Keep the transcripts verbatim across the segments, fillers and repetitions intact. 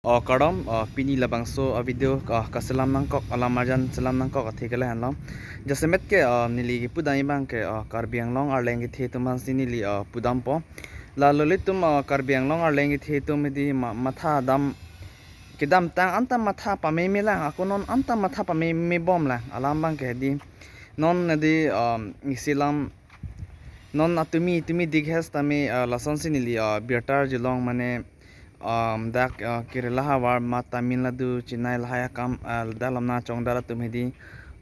O kardom, o pini labangso a video, o kaselam nangkok, alam arjan selam nangkok athe ke lahenlo. Jasemet ke, o neli kipudam abang ke, o Karbi Anglong arleng kethe atum aphansi neli, o pudampo. Lalo ilitum, o Karbi Anglong arleng kethe atum hedi ma-, matha dam, kedamtang anta matha pameme lang, ako non anta matha pameme bom lang. Alam abang ke hedi. Non hedi, um, isi alam non atumi, tumi dik hes tame, ah, lasonsi neli, ah, birta arjulong mane, um, dak, ah, Kerala havar ma Tamil Nadu, Chennai lahai akam, ah, dak lam nangchongdar atum hedi,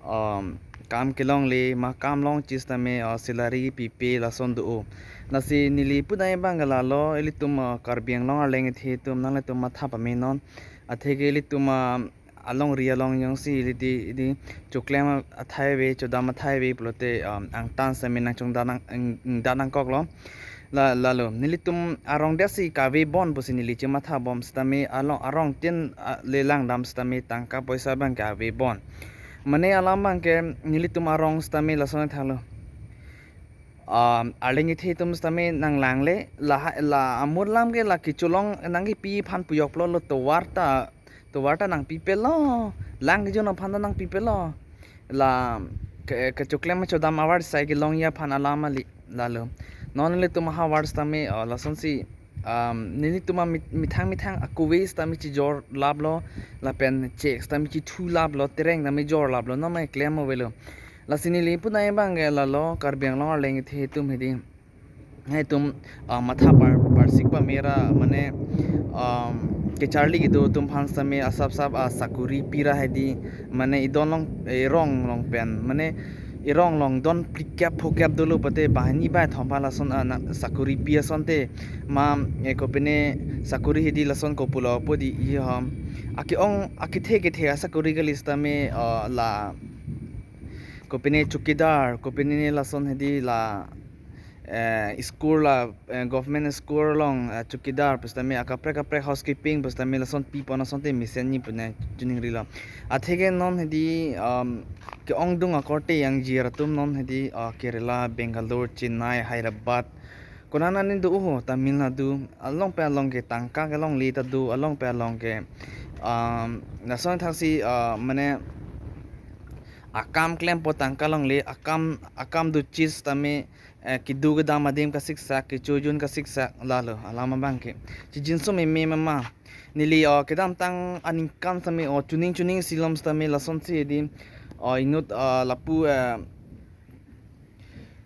um, kam kelongle, ma kam longji setame, ah, salary pipe lason do-o. Lasi neli pudam abang ke lalo, ilitum, ah, Karbi Anglong arleng kethe atum nanglitum matha pame non. Athe ke ilitum, ah, alongri along jongsi hedi, hedi choklem athai ave, chodam athai ave pulote, um, angtan setame nangchongdam nang, ang, angdam nangkoklo. La, lalo nelitum arong detsi kave bon pusi neli chematha bom setame along arongtin, ah, le langdam setame tangka poisa abang ke ave bon. Mane alam abang ke nelitum arong setame lason thalo. Um, arleng kethe atum setame nanglangle, la, la amur alam ke la kecholong nangkepi aphan pujoklo, lo tovar ta, tovar ta nangpipelo, lang kejun aphan ta nangpipelo. La ke, kechoklem chodam avar sai kelongji aphan alam kali lalo. Non ilitum havar setame, uh, lasonsi, um, nelitum amit-, methang methang akove setame chejor laplo, lapen chek setame chethu laplo, tereng setame jor laplo, non ma klem avelo. Lasi neli pudam abang ke lalo, Karbi Anglong arleng kethe atum hedi. Hai atum, ah, matha par, parsik pamera, mane, um, kecharli kedo atum aphan setame asap sap, ah, sakuri pira hedi, mane idon long, irong long pen, mane irong long don phlikep phokep dolo pute banghini baithom aphan lason, ah, na sakuri pi asonte, ma, eh, kopine sakuri hedi lason kopulo pu di i hom. Ake-ong, akethe kethe asakuri kali setame, ah, la kopine chowkidar, kopine lason hedi la, eh, school la, eh, government school along, eh, chowkidar pu setame akaprek kaprek housekeeping pu setame lason pipon asonte mesenji pu ne chiningrilo. Athe ke non hedi, um, ke-ongdung akorte yang jir atum non hedi, ah, Kerala, Bangalore, Chennai, Hyderabad, konat konat do-o ho, Tamil Nadu, along pen along ke tangka kelongle ta do, along pen along ke, um, lason thaksi, uh, mane akam klempo tangka longle, akam, akam doji setame, eh, kedo kedam adim kasiksak, kecho jun kasiksak, lalo alam abang ke. Chijinso meme mama. Neli, oh, kedamtang aningkan setame, oh, chuning chuning silom setame lasonsi hedi, oh, inut, ah, lapu, eh,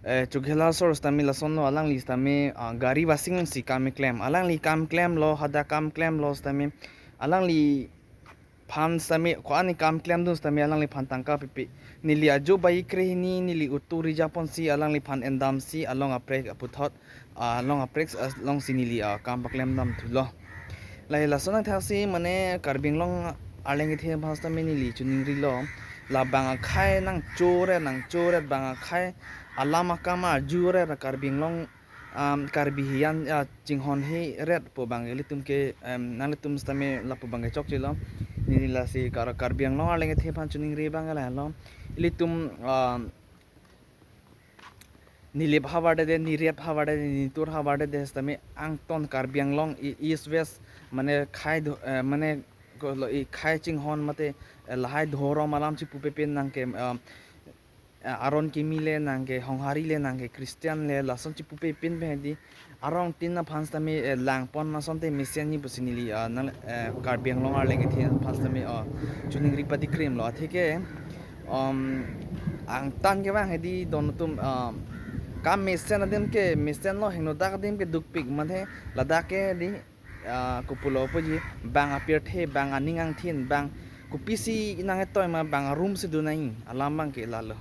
eh, Chokhela asor setame lasonlo, alangli setame, ah, gari wasing si kam keklem. Alangli kam klemlo, hadak kam klemlo setame. Alangliphan setame, ko-an ni kam klemdun setame alangliphan tangka pipe. Neli ajo bai krehini, neli auto reserve ponsi, alangliphan endamsi, along aprek aputhot, ah, along aprek, ah, alongsi neli, ah, kam paklemdam thulo. Lahei lason nangthaksi mane Karbi Anglong arleng kethe aphan setame neli chiningrilo. Labang akhai nangchoret, nangchoret bang akhai alam akam arjuret Karbi Anglong, um, Karbi hiyan, ah, chinghonhe ret pu abang ilitum ke, em, nanglitum setame lapu abang ke chokchelo. Neli lasi Kar-, Karbi Anglong arleng kethe aphan chiningri abang ke lahelo. Ilitum, um, nilip havar dede, nirep havar dede, nitur havar dede setame angton Karbi Anglong i-, East West mane khei do-, eh, mane kolo i khei chinghon mate, eh, lahai dhorom alam chipupe pen nangke, eh, eh, aron kimi le nangke, Honghari le nangke, Christian le, lason chipupe pen pen hedi arongtin aphan setame, eh, langpon asonte mesenji pusi neli, ah, nang, eh, Karbi Anglong arleng kethe aphan setame, ah, chiningri padi krimlo. Athe ke, um, angtan kevang hedi don atum, um, kam mesen adim ke mesenlo, hingno dak adim ke dukpik mane ladak ke hedi, ah, kopulo puji bang apirthe, bang aning angthin, bang kopisi nang etoi ma bang arum si do nai, alam abang ke lalo.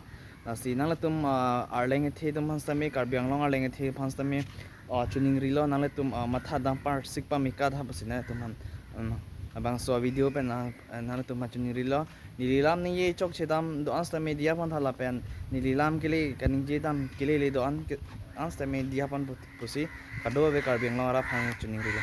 Lasi nanglitum, ah, arleng kethe atum aphan setame, Karbi Anglong arleng kethe aphan setame, ah, chiningrilo, nanglitum, ah, matha dam parsik pame kadha pusi nanglitum aphan, um, labangso video pen nang, eh, nanglitum aphan chiningrilo. Neli lam ningje chokchedam do-an setame diya pon tha lapen neli lam kele kaningjedam kelele do-an ke, an setame diya pon pu-, pusi kadokave Karbi Anglong arat aphan chiningrilo.